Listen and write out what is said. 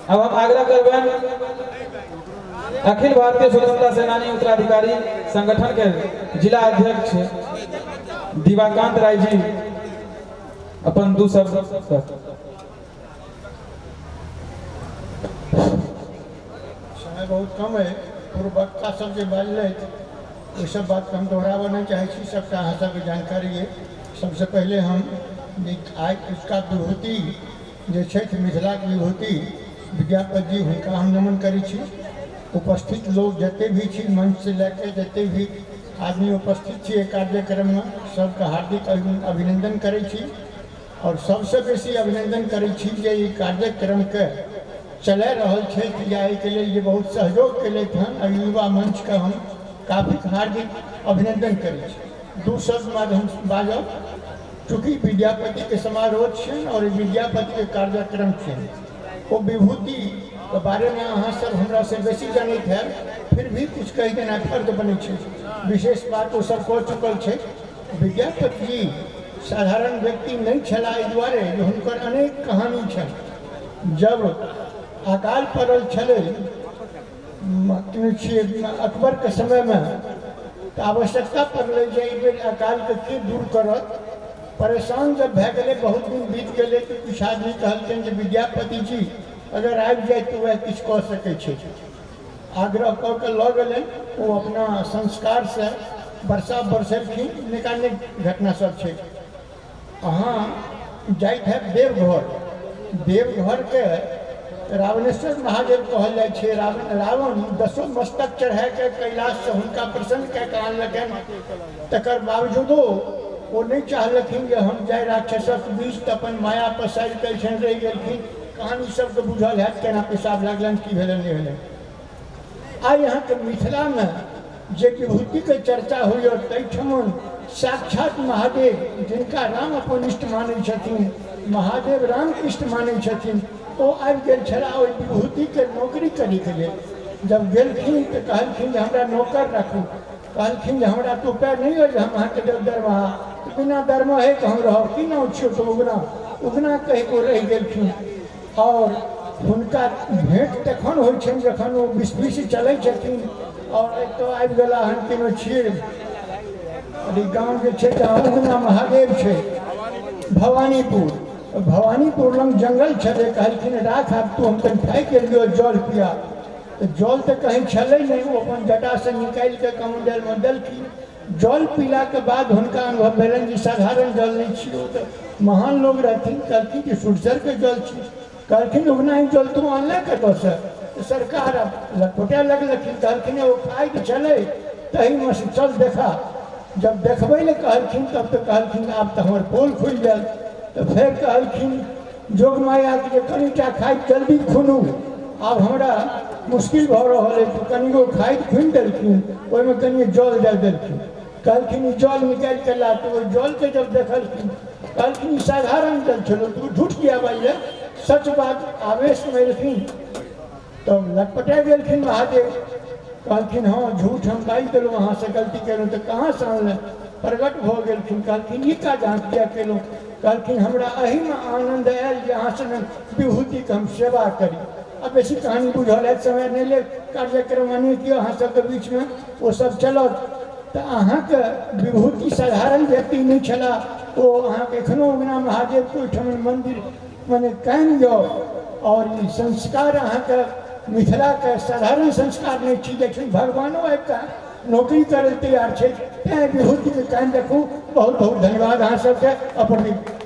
अब हम आग्रह करबनि अखिल भारतीय स्वतंत्रता सेनानी उत्तराधिकारी संगठन के जिला अध्यक्ष दिवाकांत राय जी अपन दू शब्द। समय बहुत कम है, पूर्व वक्ता सब जे बाजलथि ओहि सब बातके हम दोहराबऽ नहि चाहै छी, सबटा अहाँ सबके जानकारी अइ। सबसँ पहिले हम जे आइ उसका विभूति जे छथि, मिथिलाके विभूति विद्यापति जी, हुनका हम नमन करै छी। उपस्थित लोग जते भी छी, मंचसँ लए कऽ जते भी आदमी उपस्थित छी एहि कार्यक्रममे, सबके हार्दिक अभिनन्दन करै छी। आओर सबसँ बेसी अभिनन्दन करै छी जे ई कार्यक्रमके चला रहल छथि या एहिके लेल जे बहुत सहयोग केलथि हन, एहि युवा मंचके हम काफी हार्दिक अभिनन्दन करै छी। दू शब्द माध्यम बाजब, चूँकि विद्यापतिके समारोह छियनि आओर विद्यापतिके कार्यक्रम छियनि, ओ विभूतिके बारेमे अहाँ सब हमरासँ बेसी जनैत हैब, फिर भी किछु कहि देनाइ फर्ज बनै छै। विशेष बात ओ सब कऽ चुकल छै। विद्यापति जी साधारण व्यक्ति नहि छलाह, एहि दुआरे जे हुनकर अनेक कहानी छनि। जब अकाल पड़ल छलै छियै अकबरके समयमे, तऽ आवश्यकता पड़लै जे एहि बेर अकालके के दूर करत। परेशान जब भए गेलै, बहुत दिन बीत गेलै, तऽ किछु आदमी कहलखिन जे विद्यापति जी अगर आबि जाय तऽ वएह किछु कऽ सकै छै। आग्रह कऽ के लऽ गेलनि, ओ अपना संस्कारसँ वर्षा बरसेलखिन। अनेकानेक घटना सब छै। अहाँ जाइत हैब देवघर, देवघरके रावणेश्वर महादेव कहल जाइ छै। रावण रावण दसो मस्तक चढ़ाके कैलाशसँ हुनका प्रसन्न कए कऽ आनलकनि, तकर बावजूदो ओ नहि चाहलखिन जे हम जाय राक्षसक बीच, तऽ अपन माया पसारि कऽ एहिठाम रहि गेलखिन। कहानी सबके बुझल हैत केना पेशाब लागलनि, की भेलनि नहि भेलनि। आइ अहाँके मिथिलामे जे विभूतिके चर्चा होइए ताहिठमन साक्षात महादेव, जिनका राम अपन इष्ट मानै छथिन, महादेव राम इष्ट मानै छथिन, ओ आबि गेल छलाह ओहि विभूतिके नौकरी करैके लेल। जब गेलखिन तऽ कहलखिन जे हमरा नौकर राखू। कहलखिन जे हमरा तऽ उपाय नहि अइ जे हम अहाँके देब दरमाहा, तऽ बिना दरमाहेके हम रहब। की नाम छियौ? तऽ उगना। उगना कहि कऽ ओ रहि गेलखिन। आओर हुनका भेँट तखन होइ छनि जखन ओ बिस्फीसँ चलै छथिन आओर एतऽ आबि गेला हन। केनो छियै अरे गाँव जे छै जहाँ उगना महादेव छै, भवानीपुर। भवानीपुर लग जंगल छलै। कहलखिन राख आब तू, हम कनि थाकि गेलियौ, जल पिया। तऽ जल तऽ कहीं छलै नहि, ओ अपन जटासँ निकालि कऽ कमण्डलमे देलखिन। जल पीलाके बाद हुनका अनुभव भेलनि जे साधारण जल नहि छी, ओ तऽ महान लोग रहथिन। कहलखिन कि सुरसरके जल छी। कहलखिन उगना ही जल तू आनले कतऽसँ? तऽ सरकार आब लटपटाए लगलखिन। कहलखिन ओ खाइत छलै तहीमे से, चल देखा। जब देखबै लए कहलखिन तब तऽ कहलखिन आब तऽ हमर पोल खुलि जायत। तऽ फेर कहलखिन जोगमायाके जे कनिटा खाइत जल्दी खुनू, आब हमरा मुश्किल भऽ रहल अछि। तऽ कनिगो खाइत खुनि देलखिन, ओहिमे कनि जल दए देलखिन। कहलखिन ई जल निकालि कऽ ला। तऽ ओहि जलके जब देखलखिन, कहलखिन ई साधारण जल छलौ, तू झूठ किया बाजले? सच बात आवेशमे एलखिन तब लटपटा गेलखिन महादेव। कहलखिन हँ, झूठ हम बाजि देलहुँ, अहाँसँ गलती केलहुँ। तऽ कहाँसँ अनलहुँ? प्रकट भऽ गेलखिन। कहलखिन ई काज अहाँ किया केलहुँ? कहलखिन हमरा एहिमे आनन्द आयल जे अहाँ सङ्गे विभूतिके हम सेवा करी। आ बेसी कहानी बुझल हैत, समय नहि लेब। कार्यक्रम अनेक यऽ अहाँ सबके बीचमे, ओ सब चलत। तऽ अहाँके विभूति साधारण व्यक्ति नहि छलाह। ओ अहाँके एखनो उगना महादेवके ओहिठाम मन्दिर मने कायम यऽ। आओर ई संस्कार अहाँके मिथिलाके साधारण संस्कार नहि छी, जखन भगवानो आबिकऽ नौकरी करै लए तैयार छै। तैँ विभूतिके कायम रखू। बहुत बहुत धन्यवाद अहाँ सबके। अप्रतिम।